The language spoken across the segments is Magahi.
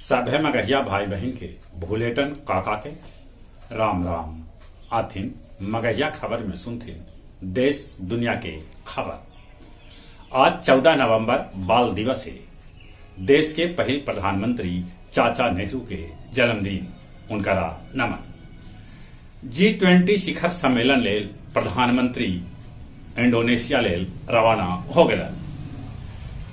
सभे मगहिया भाई बहिन के भुलेटन काका के राम राम। आथिन मगहिया खबर में सुनथिन देश दुनिया के खबर। आज 14 नवंबर बाल दिवस है। देश के पहिल प्रधानमंत्री चाचा नेहरू के जन्मदिन, उनकरा नमन। G20 शिखर सम्मेलन लेल प्रधानमंत्री इंडोनेशिया लेल रवाना हो गेलन।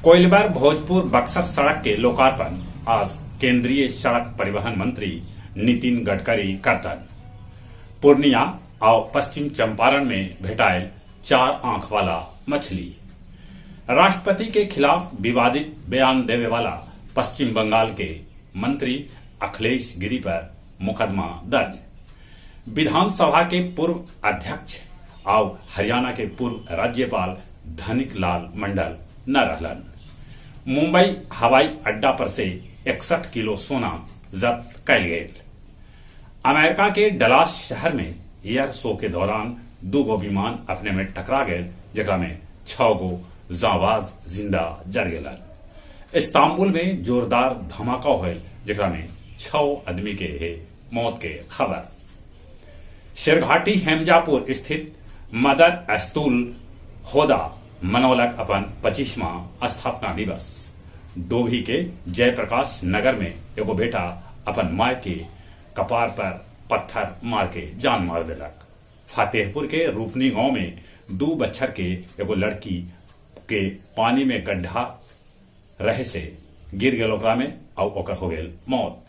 कोइलवर भोजपुर बक्सर सड़क के लोकार्पण आज केंद्रीय सड़क परिवहन मंत्री नितिन गडकरी करतन। पूर्णिया और पश्चिम चंपारण में भेटायल 4 आंख वाला मछली। राष्ट्रपति के खिलाफ विवादित बयान देवे वाला पश्चिम बंगाल के मंत्री अखिलेश गिरी पर मुकदमा दर्ज। विधानसभा के पूर्व अध्यक्ष और हरियाणा के पूर्व राज्यपाल धनिक लाल मंडल न रहलन। मुंबई हवाई अड्डा पर से 61 किलो सोना जब्त कैल गेल। अमेरिका के डलास शहर में एयर शो के दौरान 2 गो विमान अपने में टकरा गए, जेकरा में 6 गो जांबाज जिंदा जर गेलन। इस्तांबुल में जोरदार धमाका होयल, जेकरा में 6 आदमी के है मौत के खबर। शेरघाटी हेमजापुर स्थित मदर अस्तुल होदा मनौलक अपन 25वां स्थापना दिवस। डोभी के जयप्रकाश नगर में एगो बेटा अपन माय के कपार पर पत्थर मार के जान मार देलक। फतेहपुर के रूपनी गांव में 2 बच्छर के एगो लड़की के पानी में गड्ढा रहे से गिर गेल ओकरा में और ओकर हो गेल मौत।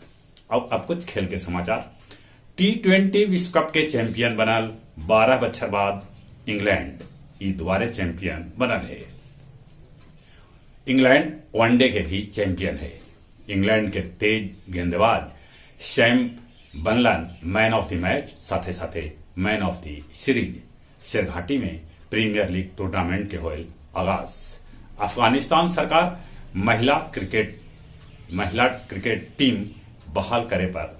और अब कुछ खेल के समाचार। T20 विश्व कप के चैंपियन बनल 12 बच्छर बाद इंग्लैंड ई दुबारे चैंपियन बनल है। इंग्लैंड वनडे के भी चैंपियन है। इंग्लैंड के तेज गेंदबाज सैम बनलन मैन ऑफ the match, साथे साथे man of the series. Sherghati में प्रीमियर लीग टूर्नामेंट के होयल आगाज। अफगानिस्तान सरकार महिला क्रिकेट टीम बहाल करे पर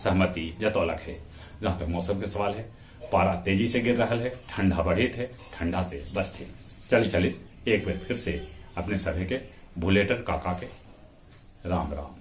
सहमति जतौलक है। जहां तक मौसम के सवाल है, पारा तेजी से गिर रहा है, ठंडा बढ़ित है, ठंडा से बचते। चल चलित एक बार फिर से अपने सभी के भुलेटन काका के राम राम।